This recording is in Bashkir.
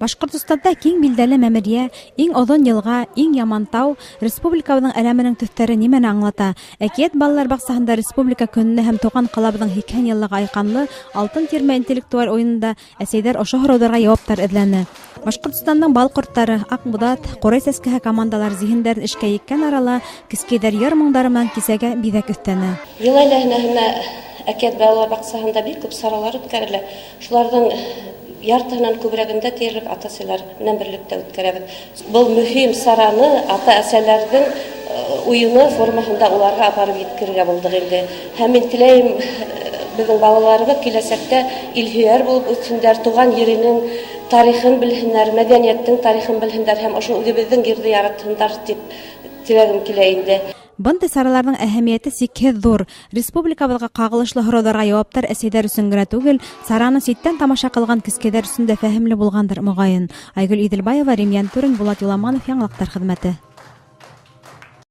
Башҡортостанда киң билдәле мәмерйә, иң оҙон йылға, иң яман тау, республикабыҙҙың әләменең төҫтәре нимәне аңлата? Әкиәт балалар баҡсаһында Республика көнөнә һәм туған ҡалабыҙҙың 80 йыллығы айҡанлы Алтын тирмә интеллектуаль уйынында әсәйҙәр ошо һорауҙарға яуаптар эҙләне. Башҡортостандың бал ҡорттары, Аҡбуҙат, Ҡурай сәскәһе командалары зиһендәрен эшкә еккән арала кескәйҙәр йыр моңдары менән кисәгә биҙәк өҫтәне. Йыл әйләнәһенә Әкиәт балалар баҡсаһында бик күп саралар үткәрелә. Шуларҙың яртыһынан күберәгендә тиерлек ата-әсәләр менән берлектә үткәрәбеҙ. Был мөһим сараны ата-әсәләрҙең уйыны формаһында уларға апарып еткерергә булдыҡ инде. Һәм мин теләйем, беҙҙең балаларыбыҙ киләсәктә илһөйәр булып үҫһендәр, туған еренең тарихын белһендәр, мәҙәниәттең тарихын белһендәр һәм ошо үҙебеҙҙең ерҙе яратһындар тип теләгем килә инде. Бындай сараларҙың әһәмиәте сикһеҙ ҙур. Республикабыҙға ҡағылышлы һорауҙарға яуаптар әсәйҙәр өсөн генә түгел, сараны ситтән тамаша ҡылған кескәйҙәр өсөн дә фәһемле булғандыр, моғайын. Айгөл Иҙелбаева, Рим Янтурин, Булат Юламанов, Яңылыҡтар хеҙмәте.